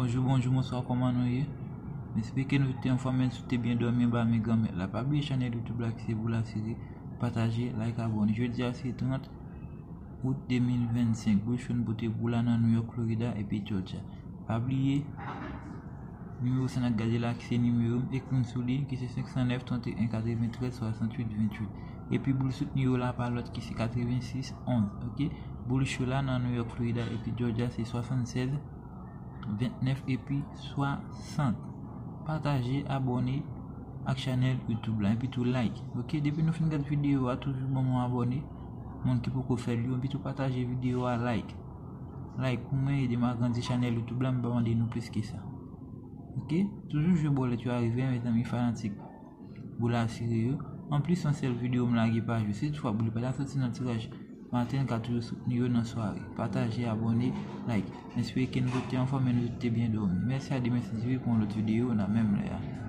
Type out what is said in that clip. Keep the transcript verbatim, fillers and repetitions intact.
Bonjou, bonjou, bonswa, kòman nou ye? M espere ke nou te anfòm, nou te byen dòmi anba men Granmèt la. Pa bliye chanèl YouTube la ki se Boul Asire, pataje, like, abòne. Jodi a se trant out de mil vennsenk. Boul cho n pote pou la nan New York, Florida epi Georgia. Pa bliye nimewo sa n ap gade la ki se nimewo m, ekri m sou li ki se senk san nèf, trant e en, katreventrèz, swasanntuit, venntuit. Epi boul soutni yo la pa lòt ki se katrevensis, onz, oke? Boul cho la nan New York, Florida epi Georgia se swasannsèz, vennèf epi swasant. Pataje, abòne ak chanèl YouTube la epi tou like, oke? Depi nou fin gade videyo a, toujou ban m yon abòne. Moun ki poko fè l yo, epi tou pataje videyo a, like. Like pou mwen, ede m agrandi chanèl YouTube la, m pa mande nou plis ke sa. Oke? Toujou jwe bòlèt yo a rive, mezanmi fanatik Boul Asire yo. Anplis, yon sèl videyo m lage pa jou. Si toutfwa boul pa ta soti nan tiraj maten, n ka toujou soutni yo nan sware. Pataje, abòne, like. M espere ke nou tout te anfòm e nou tout te byen dòmi. Mèsi a demen si Dye vle pou yon lòt videyo, nan menm lè a.